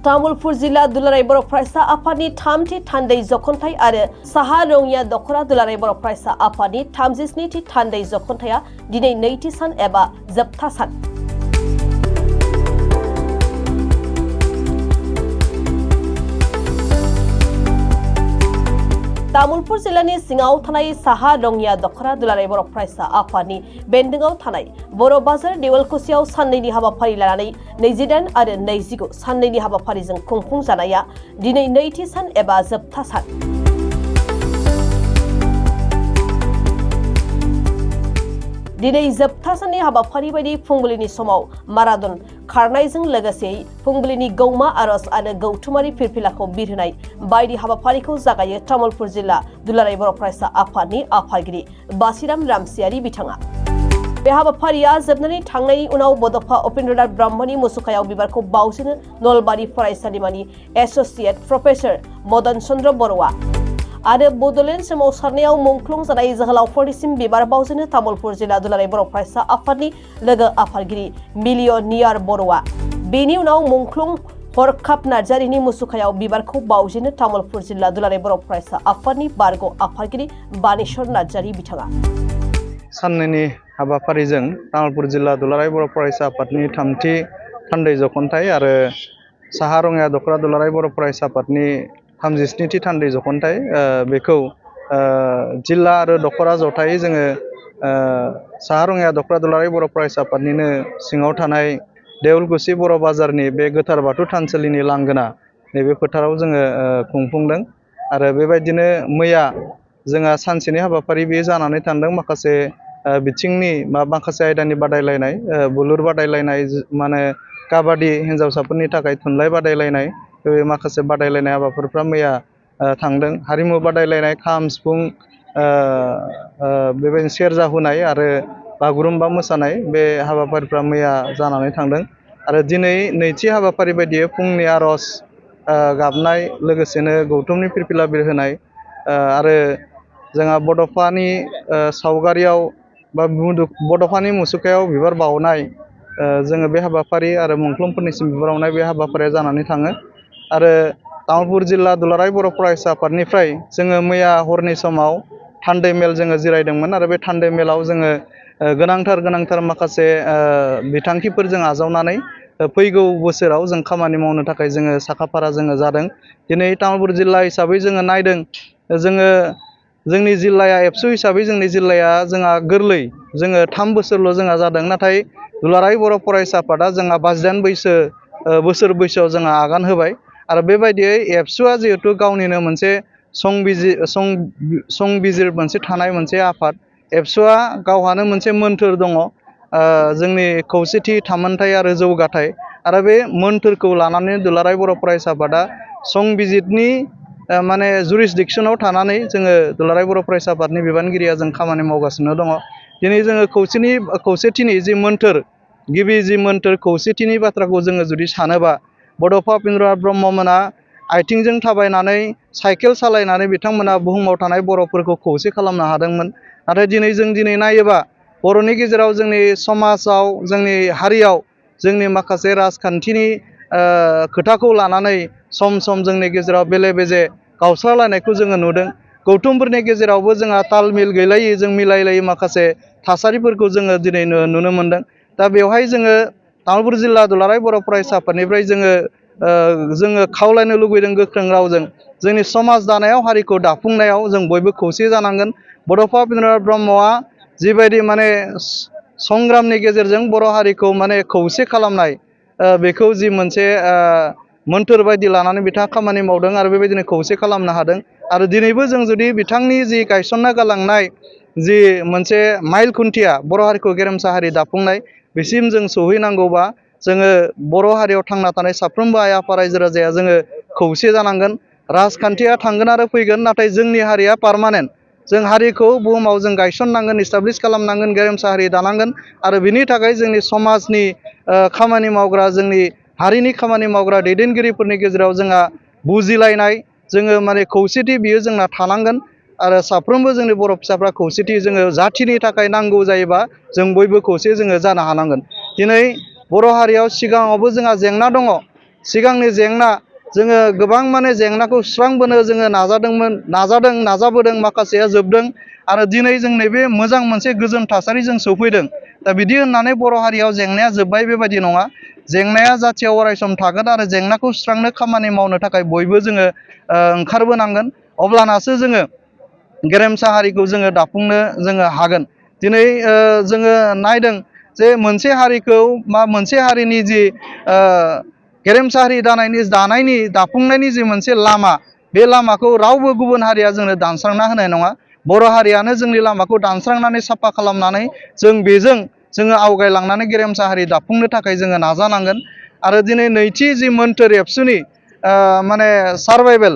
तामुलपुर जिल्ला दुलाराय बर' फरायसा आफादनि 3थि थान्दै जख'न्थाइ आरो साहा रङिया दख'रा दुलाराय बर' फरायसा आफादनि 37थि थान्दै जख'न्थाइआ दिनै नैथि सान एबा जोबथा सान। तामुलपुर जिल्लानि सिङाव थानाय साहा रङिया दख'रा दुलाराय बर' फरायसा आफादनि बेन्दोंआव थानाय बर' बाजार देवलकुसियाव साननैनि हाबाफारि लानानै 28 आरो 29 साननैनि हाबाफारिजों खुंफुंजानाया दिनै नैथि सान एबा जोबथा सान। दिनै जोबथा साननि हाबाफारि बायदि फुंबिलिनि समाव माराथन खारनायजों लोगोसे फुंबिलिनि गौमा आरज आरो गौथुमारि फिरफिलाखौ बिरहोनाय बायदि हाबाफारिखौ जागायो तामुलपुर जिल्ला दुलाराय बर' फरायसा आफादनि आफादगिरि बासिराम रामसियारि बिथाङा। बे हाबाफारिया जोबनानै थांनायनि उनाव बड'फा उपेन्द्रनाथ ब्रह्मनि मुसुखायाव बिबारखौ बावजेनो नलबारि फरायसालिमानि एस'सिएट प्रफेसर मदन चन्द्र बर'आ आरो बड'लेण्ड सोमावसारनायाव मुंख्लं जानाय जोहोलावफोरनिसिम बिबार बावजेनो तामुलपुर जिल्ला दुलाराय बर' फरायसा आफादनि लोगो आफादगिरि मिलियनियार बर'आ। बेनि उनाव मुंख्लं हरखाब नार्जारिनि मुसुखायाव बिबारखौ बावजेनो तामुलपुर जिल्ला दुलाराय बर' फरायसा आफादनि बारग' आफादगिरि बानेश्वर नार्जारि बिथाङा। साननैनि हाबाफारिजों तामुलपुर जिल्ला दुलाराय बर' फरायसा आफादनि 3थि थान्दै जख'न्थाइ आरो साहा रङिया दख'रा दुलाराय बर' फरायसा आफादनि 37थि थान्दै जख'न्थाइ बेखौ जिल्ला आरो दख'रा जथायै जोङो साहा रङिया दख'रा दुलाराय बर' फरायसा आफादनिनो सिङाव थानाय देवलकुसि बर' बाजारनि बे गोथार बाथौ थानसालिनि लांगोना नैबे फोथाराव जोङो खुंफुंदों आरो बेबायदिनो मैया जोंहा सानसेनि हाबाफारि बेयो जानानै थांदों। माखासे बिथिंनि माखासे आयदानि बादायलायनाय बुलुर बादायलायनाय माने काबादि हिन्जावसाफोरनि थाखाय थुनलाइ बादायलायनाय बे माखासे बादायलायनाय हाबाफारिफ्रा मैया थांदों। हारिमु बादायलायनाय खाम सिफुं बेबायदिनो सेरजा हुनाय आरो बागुरुम्बा मोसानाय बे हाबाफारिफ्रा मैया जानानै थांदों आरो दिनै नैथि हाबाफारि बायदियै फुंनि आर'ज गाबनाय लोगोसेनो गौथुमनि फिरफिला बिरहोनाय आरो जोंहा बड'फानि सावगारियाव बा बड'फानि मुसुखायाव बिबार बावनाय जोङो बे हाबाफारि आरो मुंख्लंफोरनिसिम बिबार बावनाय बे हाबाफारिया जानानै थाङो आरो तामुलपुर जिल्ला दुलाराय बर' फरायसा आफादनिफ्राय जोङो मैया हरनि समाव थान्दै मेल जोङो जिरायदोंमोन आरो बे थान्दै मेलाव जोङो गोनांथार माखासे बिथांखिफोर जों आजावनानै फैगौ बोसोराव जों खामानि मावनो थाखाय जोङो साखाफारा जोङो जादों। दिनै तामुलपुर जिल्ला हिसाबै जोङो नायदों जोङो जोंनि जिल्लाया एबसु हिसाबै जोंनि जिल्लाया जोंहा गोरलै जोङो 3 बोसोरल' जोंहा जादों। नाथाय दुलाराय बर' फरायसा आफादा जोंहा 52 बोसोर बैसोआव जोंहा आगान होबाय आरो बेबायदियै एबसुआ जिहेथु गावनिनो मोनसे संबिजिर मोनसे थानाय मोनसे आफाद। एबसुआ गावहानो मोनसे मोन्थोर दङ जोंनि खौसेथि थामोनथाय आरो जौगाथाय आरो बे मोन्थोरखौ लानानै दुलाराय बर' फरायसा आफादा संबिजितनि माने जुरिसडिक्सनाव थानानै जोङो दुलाराय बर' फरायसा आफादनि बिबानगिरिया जों खामानि मावगासिनो दङ। दिनै जोङो खौसेथिनि जि मोन्थोर गिबि जि मोन्थोर खौसेथिनि बाथ्राखौ जोङो जुदि सानोबा बड'फा उपेन्द्रनाथ ब्रह्ममोना आथिंजों थाबायनानै साइकेल सालायनानै बिथांमोना बुहुमाव थानाय बर'फोरखौ खौसे खालामनो हादोंमोन। नाथाय दिनै नायोबा बर'नि गेजेराव जोंनि समाजाव जोंनि हारियाव जोंनि माखासे राजखान्थिनि खोथाखौ लानानै सम जोंनि गेजेराव बेले बेजे गावस्रालायनायखौ जोङो नुदों। गौथुमफोरनि गेजेरावबो जोंहा तालमिल गैलायै जों मिलायलायै माखासे थासारिफोरखौ जोङो दिनै नुनो मोनदों। दा बेवहाय जोङो तामुलपुर जिल्ला दुलाराय बर' फरायसा आफादनिफ्राय जोङो खावलायनो लुबैदों गोख्रों रावजों जोंनि समाज दानायाव हारिखौ दाफुंनायाव जों बयबो खौसे जानांगोन। बड'फा उपेन्द्रनाथ ब्रह्मआ जिबायदि माने संग्रामनि गेजेरजों बर' हारिखौ माने खौसे खालामनाय बेखौ जि मोनसे मोन्थोर बायदि लानानै बिथाङा खामानि मावदों आरो बेबायदिनो खौसे खालामनो हादों आरो दिनैबो जों जुदि बिथांनि जि गायसनना गालांनाय जि मोनसे माइल खुन्थिया बर' हारिखौ गेरेमसा हारि दाफुंनाय बिसिम जों सौहैनांगौबा जोङो बर' हारियाव थांना थानाय साफ्रोमबो आइ आफा रायजो राजाया जोङो खौसे जानांगोन। राजखान्थिया थांगोन आरो फैगोन नाथाय जोंनि हारिया पारमानेन्ट। जों हारिखौ बुहुमाव जों गायसननांगोन, इस्टाब्लिस खालामनांगोन, गेरेमसा हारि दानांगोन आरो बिनि थाखाय जोंनि समाजनि खामानि मावग्रा जोंनि हारिनि खामानि मावग्रा दैदेनगिरिफोरनि गेजेराव जोंहा बुजिलायनाय जोङो माने खौसेथि बियो जोंना थानांगोन आरो साफ्रोमबो जोंनि बर' फिसाफ्रा खौसेथि जोङो जाथिनि थाखाय नांगौ जायोबा जों बयबो खौसे जोङो जानो हानांगोन। दिनै बर' हारियाव सिगाङावबो जोंहा जेंना दङ। सिगांनि जेंना जोङो गोबां माने जेंनाखौ सुस्रांबोनो जोङो नाजाबोदों माखासेया जोबदों आरो दिनै जों नैबे मोजां मोनसे गोजोन थासारि जों सौफैदों। दा बिदि होननानै बर' हारियाव जेंनाया जोब्बाय बेबायदि नङा। जेंनाया जाथियाव अरायसम थागोन आरो जेंनाखौ सुस्रांनो खामानि मावनो थाखाय बयबो जोङो ओंखारबोनांगोन। अब्लानासो जोङो गेरेमसा हारिखौ जोङो दाफुंनो जोङो हागोन। दिनै जोङो नायदों जे मोनसे हारिखौ मोनसे हारिनि जि गेरेमसा हारि दाफुंनायनि जि मोनसे लामा, बे लामाखौ रावबो गुबुन हारिया जोंनो दानस्रांना होनाय नङा। बर' हारियानो जोंनि लामाखौ दानस्रांनानै साफा खालामनानै जों बेजों जोङो आवगायलांनानै गेरेमसा हारि दाफुंनो थाखाय जोङो नाजानांगोन। आरो दिनै नैथि जि मोन्थोर एबसुनि माने सार्भाइभेल,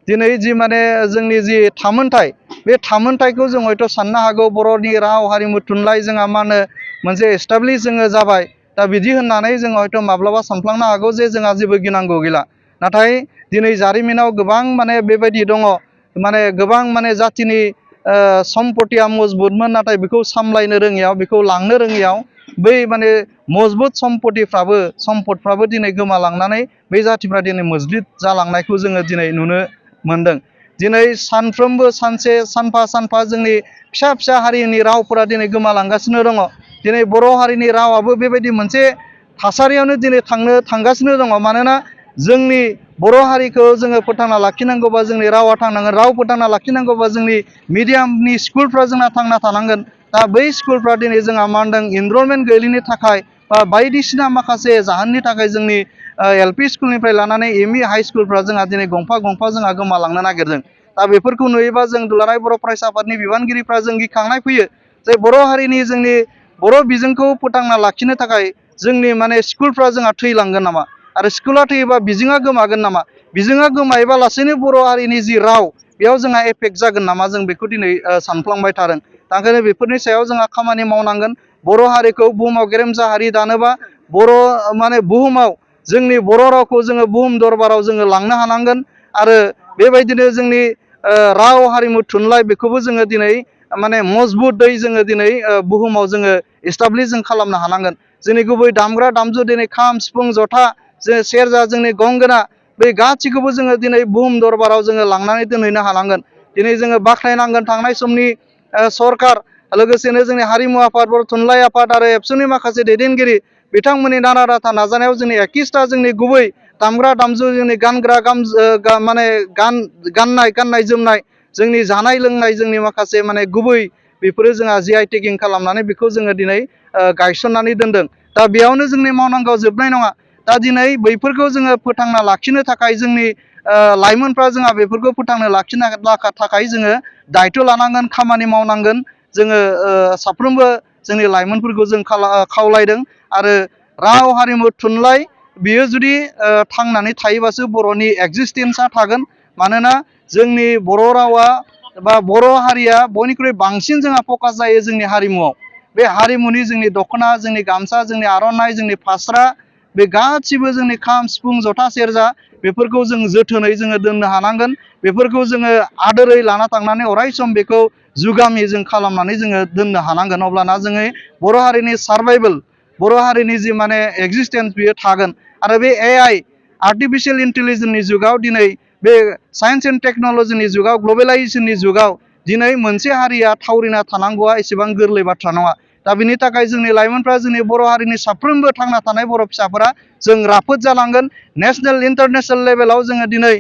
दिनै जि माने जोंनि जि थामोनथाय, बे थामोनथायखौ जों हयथ' साननो हागौ बर'नि राव हारिमु थुनलाइ जोंहा मा होनो मोनसे एस्टाब्लिश जोङो जाबाय। दा बिदि होननानै जोङो हयथ' माब्लाबा सानफ्लांनो हागौ जे जोंहा जेबो गिनांगौ गैला। नाथाय दिनै जारिमिनाव गोबां माने बेबायदि दङ, माने गोबां माने जाथिनि सम्पतिया मजबुतमोन, नाथाय बेखौ सामलायनो रोङियाव, बेखौ लांनो रोङियाव बै माने मजबुत सम्पदफ्राबो दिनै गोमालांनानै बै जाथिफ्रा दिनै मोज्लिद जालांनायखौ जोङो दिनै नुनो मोनदों। दिनै सानफ्रोमबो सानफा सानफा जोंनि फिसा फिसा हारिनि रावफोरा दिनै गोमालांगासिनो दङ। दिनै बर' हारिनि रावाबो बेबायदि मोनसे थासारियावनो दिनै थांगासिनो दङ। मानोना जोंनि बर' हारिखौ जोङो फोथांना लाखिनांगौबा जोंनि रावा थांनांगोन, राव फोथांना लाखिनांगौबा जोंनि मिडियामनि स्कुलफ्रा जोंना थांना थानांगोन। दा बै स्कुलफ्रा दिनै जोंहा मा होनदों इनरलमेन्ट गैयैनि थाखाय बा बायदिसिना माखासे जाहोननि थाखाय जोंनि LP स्कुलनिफ्राय लानानै ME हाइ स्कुलफ्रा जोंहा दिनै गंफा गंफा जोंहा गोमालांनो नागिरदों। दा बेफोरखौ नुयोबा जों दुलाराय बर' फरायसा आफादनि बिबानगिरिफ्रा जों गिखांनाय फैयो जे बर' हारिनि जोंनि बर' बिजोंखौ फोथांना लाखिनो थाखाय जोंनि माने स्कुलफ्रा जोंहा थैलांगोन नामा? आरो स्कुला थैयोबा बिजोङा गोमागोन नामा? बिजोङा गोमायोबा लासैनो बर' हारिनि जि राव, बेयाव जोंहा एफेक्ट जागोन नामा? जों बेखौ दिनै सानफ्लांबाय थादों। दा ओंखायनो बेफोरनि सायाव जोंहा खामानि मावनांगोन। बर' हारिखौ बुहुमाव गेरेमसा हारि दानोबा बुहुमाव जोंनि बर' रावखौ जोङो बुहुम दरबाराव जोङो लांनो हानांगोन। आरो बेबायदिनो जोंनि राव हारिमु थुनलाइ बेखौबो जोङो दिनै माने मजबुतै जोङो दिनै बुहुमाव जोङो एस्टाब्लिश जों खालामनो हानांगोन। जोंनि गुबै दामग्रा दामजु दिनै खाम, सिफुं, जथा, सेरजा, जोंनि गंगोना, बे गासैखौबो जोङो दिनै बुहुम दरबाराव जोङो लांनानै दोनहैनो हानांगोन। दिनै जोङो बाख्नायनांगोन थांनाय समनि सरकार, लोगोसेनो जोंनि हारिमु आफाद, बर' थुनलाइ आफाद आरो एबसुनि माखासे दैदेनगिरि बिथांमोननि नारा नाथा नाजानायाव जोंनि 21टा जोंनि गुबै दामग्रा दामजु, जोंनि गाननाय जोमनाय, जोंनि जानाय लोंनाय, जोंनि माखासे माने गुबै बेफोरो जोंहा GI टेगिं खालामनानै बेखौ जोङो दिनै गायसननानै दोनदों। दा बेयावनो जोंनि मावनांगौआ जोबनाय नङा। दा दिनै बैफोरखौ जोङो फोथांना लाखिनो थाखाय जोंनि लाइमोनफ्रा जोंहा बेफोरखौ फोथांना लाखिनो थाखाय जोङो दायथ' लानांगोन, खामानि मावनांगोन। जोङो साफ्रोमबो जोंनि लाइमोनफोरखौ जों खावलायदों। आरो राव हारिमु थुनलाइ बियो जुदि थांनानै थायोबासो बर'नि एक्जिस्टेन्सआ थागोन। मानोना जोंनि बर' रावा बा बर' हारिया बयनिख्रुइ बांसिन जोंहा फकास जायो जोंनि हारिमुआव। बे हारिमुनि जोंनि दख'ना, जोंनि गामसा, जोंनि आर'नाइ, जोंनि फास्रा, बे गासिबो जोंनि खाम, सिफुं, जथा, सेरजा, बेफोरखौ जों जोथोनै जोङो दोननो हानांगोन। बेफोरखौ जोङो आदोरै लाना थांनानै अरायसम बेखौ जुगामि जों खालामनानै जोङो दोननो हानांगोन। अब्लाना जोङो बर' हारिनि सार्भाइभेल, बर' हारिनि जि माने एक्जिस्टेन्स बियो थागोन। आरो बे AI आर्टिफिशियेल इन्टेलिजेन्सनि जुगाव, दिनै बे साइन्स एन्ड टेक्न'लजिनि जुगाव, ग्लबेलाइजेसननि जुगाव दिनै मोनसे हारिया थावरिना थानांगौआ एसेबां गोरलै बाथ्रा नङा। दा बिनि थाखाय जोंनि लाइमोनफ्रा, जोंनि बर' हारिनि साफ्रोमबो थांना थानाय बर' फिसाफोरा जों राफोद जालांगोन। नेसनेल इन्टारनेसनेल लेभेलाव जोङो दिनै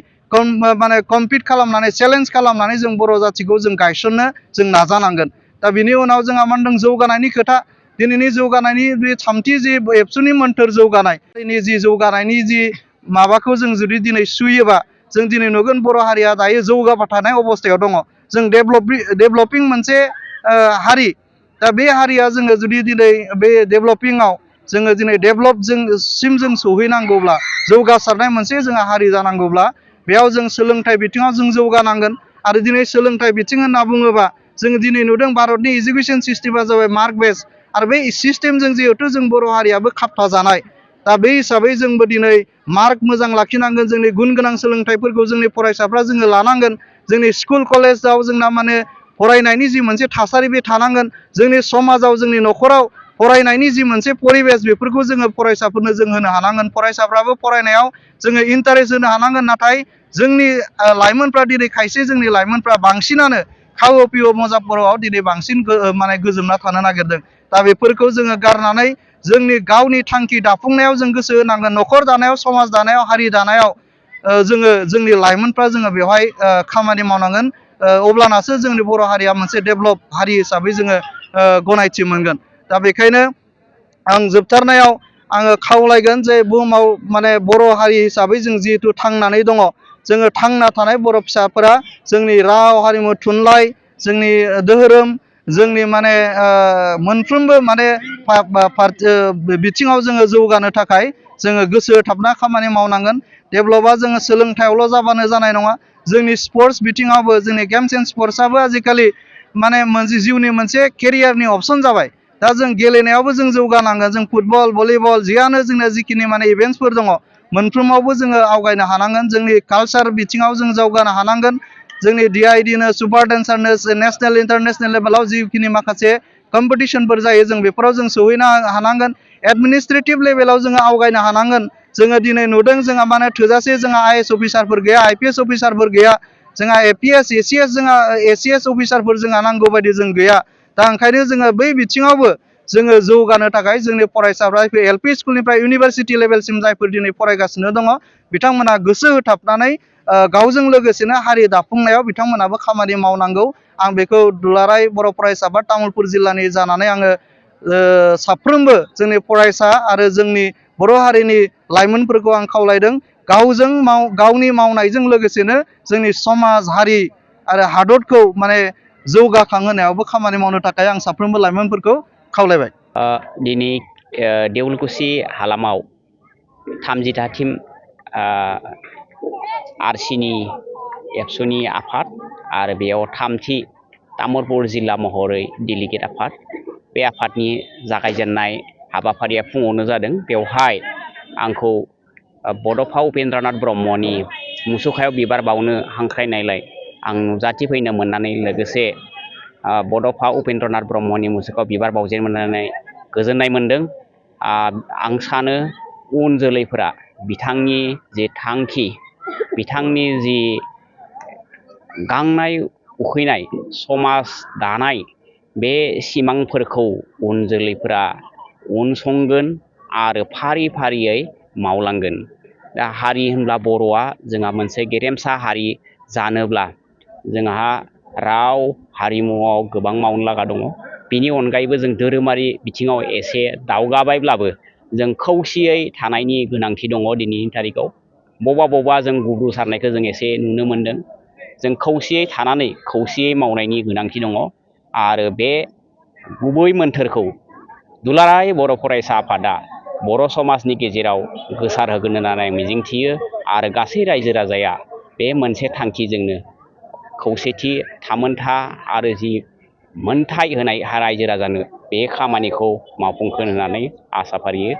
माने कम्पिट खालामनानै, चेलेन्ज खालामनानै जों बर' जाथिखौ जों गायसननो जों नाजानांगोन। दा बिनि उनाव जोंहा मा होनदों जौगानायनि खोथा। दिनैनि जौगानायनि बे थामथि जि एबसुनि मोन्थोर जौगानाय, जि जौगानायनि जि माबाखौ जों जुदि दिनै सुयोबा, जों दिनै नुगोन बर' हारिया दायो जौगाबाय थानाय अबस्थायाव दङ। जों डेभलपिं मोनसे हारि। दा बे हारिया जोङो जुदि दिनै बे डेभलपिंआव जोङो दिनै सिम जों सौहैनांगौब्ला, जौगासारनाय मोनसे जोंहा हारि जानांगौब्ला, बेयाव जों सोलोंथाइ बिथिङाव जों जौगानांगोन। आरो दिनै सोलोंथाइ बिथिं होनना बुङोबा, जोङो दिनै नुदों भारतनि इडुकेसन सिस्टेमा जाबाय मार्क बेस। आरो बे सिस्टेमजों जिहेथु जों बर' हारियाबो खाबथा जानाय, दा बे हिसाबै जोंबो दिनै मार्क मोजां लाखिनांगोन। जोंनि गुन गोनां सोलोंथाइफोरखौ जोंनि फरायसाफ्रा जोङो लानांगोन। जोंनि स्कुल कलेजाव जोंना माने फरायनायनि जि मोनसे थासारि बे थानांगोन। जोंनि समाजाव, जोंनि न'खराव फरायनायनि जि मोनसे परिबेस बेफोरखौ जोङो फरायसाफोरनो जों होनो हानांगोन फरायसाफ्राबो फरायनायाव जोङो इन्टारेस्ट होनो हानांगोन नाथाय जोंनि लाइमोनफ्रा दिनै खायसे जोंनि लाइमोनफ्रा बांसिनानो खाव पिअ मजाफराव दिनै बांसिन माने गोजोमना थानो नागिरदों दा बेफोरखौ जोङो गारनानै जोंनि गावनि थांखि दाफुंनायाव जों गोसो होनांगोन न'खर दानायाव समाज दानायाव हारि दानायाव जोङो जोंनि लाइमोनफ्रा जोङो बेवहाय खामानि मावनांगोन अब्लानासो जोंनि बर' हारिया मोनसे डेभेलप हारि हिसाबै जोङो गनायथि मोनगोन दा बेखायनो आं जोबथारनायाव आङो खावलायगोन जे बुहुमाव माने बर' हारि हिसाबै जों जिहेथु थांनानै दङ जोङो थांना थानाय बर' फिसाफोरा जोंनि राव हारिमु थुनलाइ जोंनि धोरोम जोंनि माने मोनफ्रोमबो माने बिथिङाव जोङो जौगानो थाखाय जोङो गोसो होथाबना खामानि मावनांगोन डेभेलपा जोङो सोलोंथायावल' जाबानो जानाय नङा जोंनि स्पर्ट्स बिथिङावबो जोंनि गेम्स एन्ड स्पर्ट्सआबो आजिखालि माने मोनसे जिउनि मोनसे केरियारनि अपसन जाबाय दा जों गेलेनायावबो जों जौगानांगोन जों फुटबल भलिबल जियानो जोंना जिखिनि माने इभेन्ट्सफोर दङ मोनफ्रोमावबो जोङो आवगायनो हानांगोन जोंनि कालसार बिथिङाव जों जौगानो हानांगोन जोंनि DIDनो सुपार डेन्सारनो नेसनेल इन्टारनेसनेल लेभेलाव जिखिनि माखासे कम्पिटिसनफोर जायो जों बेफोराव जों सहैनो हानांगोन एडमिनिस्ट्रेटिभ लेभेलाव जोङो आवगायनो हानांगोन जोङो दिनै नुदों जोंहा माने थोजासे जोंहा IAS अफिसारफोर गैया IPS अफिसारफोर गैया जोंहा APS ACS जोंहा ACS अफिसारफोर जोंहा नांगौ बायदि जों गैया दा ओंखायनो जोङो बै बिथिङावबो जोङो जौगानो थाखाय जोंनि फरायसाफ्रा LP स्कुलनिफ्राय इउनिभार्सिटि लेभेलसिम जायफोर दिनै फरायगासिनो दङ बिथांमोना गोसो होथाबनानै गावजों लोगोसेनो हारि दाफुंनायाव बिथांमोनाबो खामानि मावनांगौ आं बेखौ दुलाराय बर' फरायसा बा तामुलपुर जिल्लानि जानानै आङो साफ्रोमबो जोंनि फरायसा आरो जोंनि बर' हारिनि लाइमोनफोरखौ आं खावलायदों गावनि मावनायजों लोगोसेनो जोंनि समाज हारि आरो हादरखौ माने जौगाखांहोनायावबो खामानि मावनो थाखाय आं साफ्रोमबो लाइमोनफोरखौ खावलायबाय दिनै देउलकुसि हालामाव 30थासिम आरसिनि एबसुनि आफाद आरो बेयाव 3थि तामुलपुर जिल्ला महरै डेलिगेट आफाद बे आफादनि जागायजेननाय हाबाफारिया फुङावनो जादों बेवहाय आंखौ बड'फा उपेन्द्रनाथ ब्रह्मनि मुसुखायाव बिबार बावनो हांख्रायनायलाय आं नुजाथिफैनो मोननानै लोगोसे बड'फा उपेन्द्रनाथ ब्रह्मनि मुसुखायाव बिबार बावजेन मोननानै गोजोननाय मोनदों आं सानो उन जोलैफोरा बिथांनि जे थांखि बिथांनि जि गांनाय उखैनाय समाज दानाय बे सिमांफोरखौ उन जोलैफोरा उनसंगोन आरो फारि फारियै मावलांगोन दा हारि होनब्ला बर'आ जोंहा मोनसे गेरेमसा हारि जानोब्ला जोंहा राव हारिमुआव गोबां मावनो लागा दङ बिनि अनगायैबो जों धोरोमारि बिथिङाव एसे दावगाबायब्लाबो जों खौसेयै थानायनि गोनांथि दङ दिनैनि थारिखआव बबा जों गुब्रुसारनायखौ जों एसे नुनो मोनदों जों खौसेयै थानानै खौसेयै मावनायनि गोनांथि दङ आरो बे गुबै मोन्थोरखौ दुलाराय बर' फरायसा आफादा बर' समाजनि गेजेराव गोसारहोगोन होननानै मिजिंथियो आरो गासै रायजो राजाया बे मोनसे थांखिजोंनो खौसेथि थामोनथा आरो जि मोनथाय होनाय रायजो राजानो बे खामानिखौ मावफुंगोन होननानै आसा फारियो